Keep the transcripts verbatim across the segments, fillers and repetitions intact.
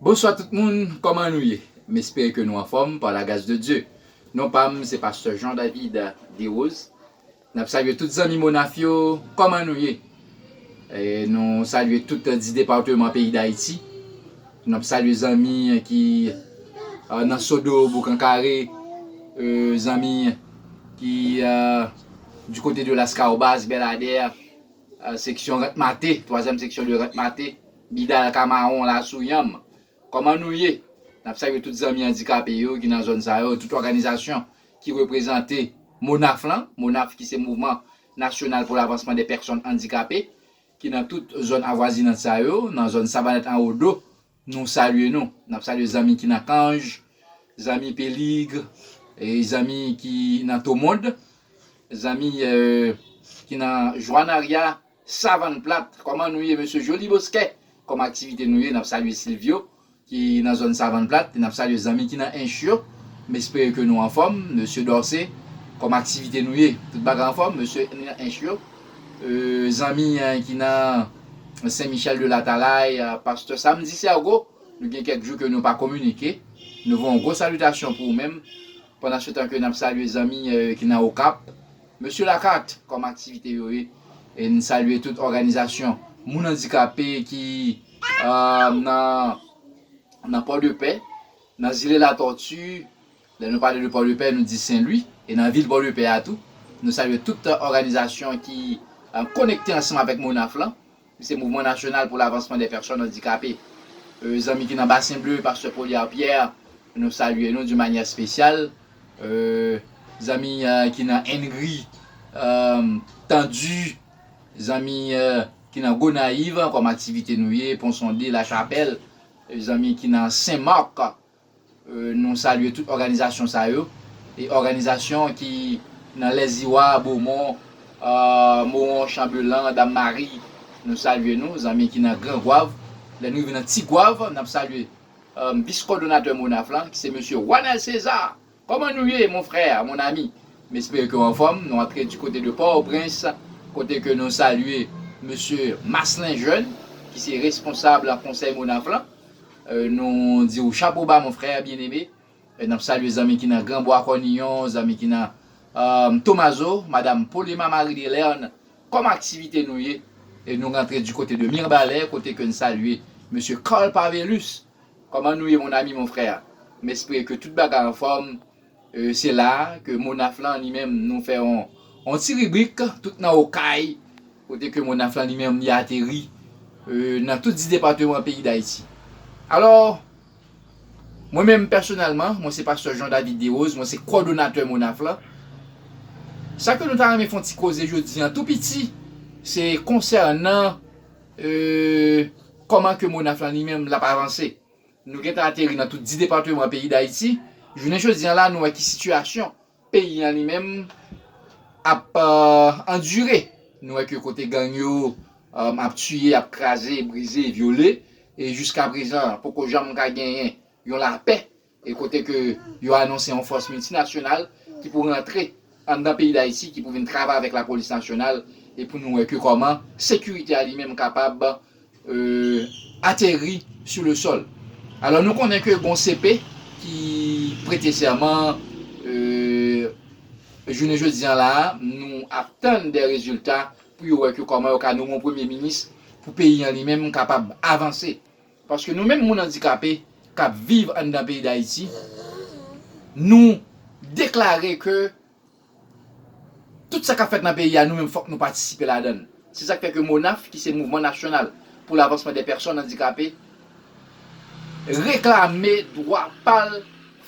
Bonswa tout moun, kòman nou ye? M espere ke nou anfòm, par la grâce de Dieu. Non pa m, se pastè Jean David Desroses. N ap salye tout zanmi Monaf yo, kòman nou ye? E nou salye tout dis depatman peyi Dayiti. N ap salye zanmi ki, euh, nan Sodo, Boukan Kare, euh, zanmi ki, euh, du côté de Las Caobas, Bèladè, euh, seksyon Rantmate, twazyèm seksyon de Rantmate, Bidal, Kamawon, Lasou, Yanm. Kòman nou ye? N ap salye tout zanmi andikape yo ki nan zòn sa yo, tout òganizasyon ki reprezante Monaf lan, Monaf ki se Mouvman Nasyonal pou Lavansman dè Pèsòn Andikape, ki nan tout zòn avwazinant sa yo, nan zòn Savanèt Anwo Do, nou salye nou. N ap salye zanmi ki nan Kanj, zanmi Pelig, e zanmi ki nan Tomond, zanmi, euh, ki nan Jwanarya, Savann Plat. Kòman nou ye, mesye Joly Bosquet? Kòman aktivite nou ye? N ap salye Silvio, ki nan zòn Savann Plat, e n ap salye zanmi ki nan Ench yo. M espere ke nou anfòm, mesye Dorcé. Kòman aktivite nou ye? Tout bagay anfòm, mesye nan Ench yo. Euh, zanmi, euh, ki nan Sen Michèl de Latalay, euh, pastè Samdi Sergo, nou gen kèk jou ke nou pa kominike. Nou voye yon gwo salitasyon pou ou menm. Pandan se tan ke n ap salye zanmi, euh, ki nan Okap, mesye Lakat, kòman aktivite yo ye? E n salye tout òganizasyon moun andikape ki, euh, nan, nan Pòdepè, nan Zile Latòti. Lè nou pale de Pòdepè, nou di Sen Lwi, e nan vil Pòdepè a tou. Nou salye tout òganizasyon ki, euh, konekte ansanm avèk Monaf lan. Se Mouvman Nasyonal pou Lavansman dè Pèsòn Andikape. Euh, zanmi ki nan Basen Ble, pastè Poliar Pierre, nou salye nou di manyè espesyal. Euh, zanmi, euh, ki nan Ennri, euh, Tandi, zanmi, euh, ki nan Gonayiv, kòman aktivite nou ye, Pon Sonde, Lachapèl, euh, zanmi ki nan Sen Mak, euh, nou salye tout òganizasyon sa yo. E òganizasyon ki nan Lèziwa, Bomon, euh, Mowon, Chanbelan, Dam Mari, nou salye nou. Zanmi ki nan Gran Gwav, lè nou rive nan Ti Gwav, n ap salye, euh, vis kòdonatè Monaf lan, ki se mesye Wanel César. Kòman nou ye, mon frè, mon ami? M espere ke w anfòm. Nou antre di kote de Pòtoprens, kote ke nou salye mesye Maslin Jeune, ki se responsab konsèy Monaf lan. Euh, nou di w chapo ba, mon frè byeneme. E n ap salye zanmi ki nan Granbwa Kòniyon, zanmi ki nan, euh, Tomazo, madam Polema Marie Delerne. Kòman aktivite nou ye? E nou rantre di kote de Mirbalè, kote ke n salye mesye Carl Pavelus. Kòman nou ye, mon ami, mon frè? M espere ke tout bagay anfòm. Euh, se la ke Monaf lan, li menm, nou fè yon, yon ti ribrik, tout nan Okay, kote ke Monaf lan, li menm, li ateri, euh, nan tout dis depatman peyi Dayiti. Alò, mwen menm, pèsonèlman, mwen se pastè Jean David Desroses, mwen se kòdonatè Monaf lan. Sa ke nou ta renmen fè yon ti koze jodi an, tou piti, se konsènan, euh, kòman ke Monaf lan, li menm, l ap avanse. Nou gentan ateri nan tout dis depatman peyi Dayiti. Jounen jodi an la, nou wè ki sitiyasyon peyi an li menm ap, euh, andire. Nou wè ke kote gang yo, euh, ap tiye, ap kraze, brize, vyole, e jiska prezan, poko janm ka genyen yon lapè, e kote ke yo anonse yon fòs miltinasyonal ki pou rantre anndan peyi Dayiti, ki pou vin travay avèk lapolis nasyonal, e pou nou wè ke kòman sekirite a li menm kapab, euh, ateri sou le sòl. Alò, nou konnen ke gon C P ki prete sèman, euh, jounen jodi an la, nou ap tann de rezilta pou yo wè ke kòman yo ka nonmen yon premye minis pou peyi an li menm kapab avanse. Paske nou menm moun andikape k ap viv anndan peyi Dayiti, nou deklare ke tout sa k ap fèt nan peyi a, nou menm fòk nou patisipe ladan l. Se sa k fè ke Monaf, ki se Mouvman Nasyonal pou Lavansman dè Pèsòn Andikape, reklame dwa pa l,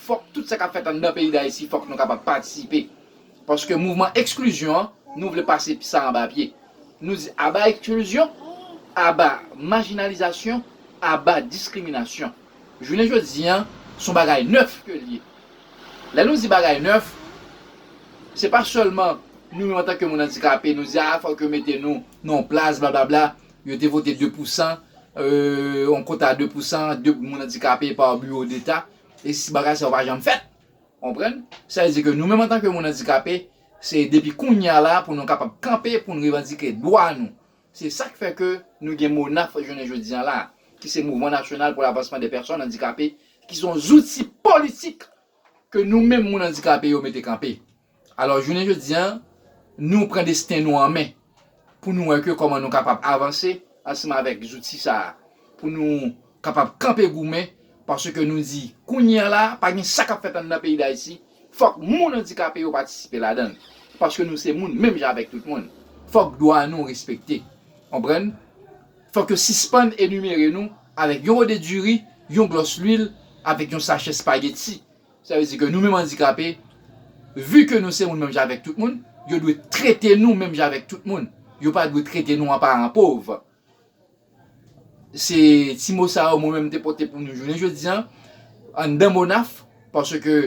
fòk tout sa k ap fèt anndan peyi Dayiti, fòk nou kapab patisipe. Paske mouvman eksklizyon an, nou vle pase sa anba pye. Nou di aba eksklizyon, aba majinalizasyon, aba diskriminasyon. Jounen jodi an, se yon bagay nèf ke l ye. Lè nou di bagay nèf, se pa sèlman nou menm antanke moun andikape, nou di, a, fòk yo mete nou nan yon plas, blablabla. Yo te vote de pousan, euh, yon kota de pousan de moun andikape pa biwo deta. E si bagay sa yo pa janm fèt. Konprann? Sa vle di ke nou menm antanke moun andikape, se depi kounye a la pou nou kapab kanpe, pou nou revandike dwa nou. Se sa k fè ke nou gen Monaf jounen jodi an la. ki se Mouvman Nasyonal pou Lavansman dè Pèsòn Andikape, ki se yon zouti politik ke nou menm moun andikape yo mete kanpe. Alò, jounen jodi a, nou pran desten nou an men pou nou wè ke kòman nou kapab avanse ansanm avèk zouti sa a, pou nou kapab kanpe goumen, paske nou di, kounye a la, pa gen sa k ap fèt anndan peyi Dayiti, fòk moun andikape yo patisipe ladan l, paske nou se moun menm jan avèk tout moun. Fòk dwa nou respekte. Konprann? Fòk yo sispann enimere nou avèk yon rode diri, yon glòs lwil, avèk yon sachè espageti. Sa vle di ke nou menm andikape, vi ke nou se moun menm jan avèk tout moun, yo dwe trete nou menm jan avèk tout moun. Yo pa dwe trete nou an paran pòv. Se ti mo sa yo mwen menm te pote pou nou jounen jodi a, anndan Monaf, paske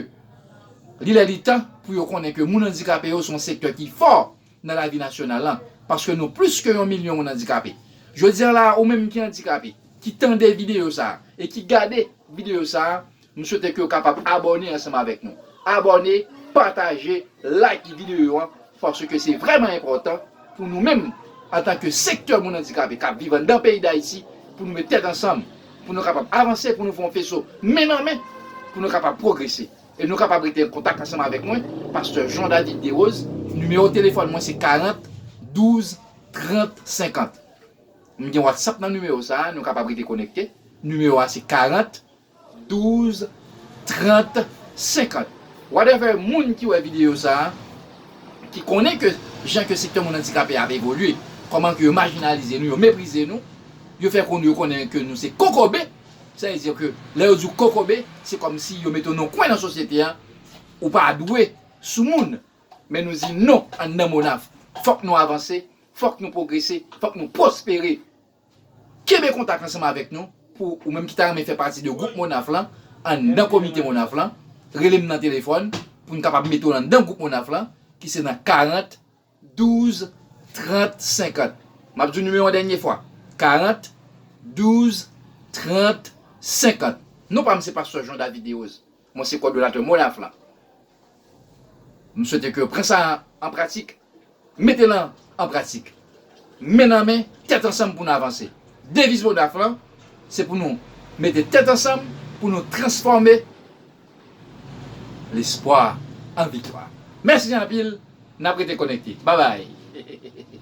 li lè li tan pou yo konnen ke moun andikape yo se yon sektè ki fò nan lavi nasyonal la, paske nou plis ke yon milyon moun andikape. Jodi a la, ou menm ki andikape, ki tande videyo sa a, e ki gade videyo sa a, m swete ke w kapab abòne ansanm avèk nou. Abòne, pataje, like videyo an, paske se vrèman enpòtan pou nou menm, antanke sektè moun andikape k ap viv anndan peyi Dayiti, pou nou met tèt ansanm, pou nou kapab avanse, pou nou fè yon feso men nan men, pou nou kapab pwogrese. E nou kapab rete an kontak ansanm avèk mwen, pastè Jean David Desroses. Nimewo telefòn mwen se karant, douz, trant, senkant. M gen WhatsApp nan nimewo sa a, nou kapab rete konekte. Nimewo a se karant, douz, trant, senkant. Whatever moun ki wè videyo sa a, ki konnen ke jan ke sektè moun andikape ap evolye, kòman ke yo majinalize nou, yo meprize nou, yo fè konn yo konnen ke nou se kokobe, sa vle di ke lè yo di w kokobe, se kòmsi yo mete w nan kwen nan sosyete a, ou pa dwe sou moun. Men nou di non, anndan Monaf. Fòk nou avanse, fòk nou pwogrese, fòk nou pwospere. Kenbe kontak ansanm avèk nou, pou ou menm ki ta renmen fè pati de gwoup Monaf lan, anndan komite Monaf lan, rele m nan telefòn, pou n kapab mete w anndan gwoup Monaf lan, ki se nan karant, douz, trant, senkant. M ap di w nimewo an dènye fwa, karant, douz, trant, senkant. Non pa m se pastè Jean David Desroses. Mwen se kòdonatè Monaf lan. M swete ke w pran sa an pratik, mete l an, an pratik. Men nan men, tèt ansanm pou n avanse. Deviz Monaf lan, se pou nou mete tèt ansanm, pou nou transfòme lespwa an viktwa. Mèsi anpil, n ap rete konekte. Babay.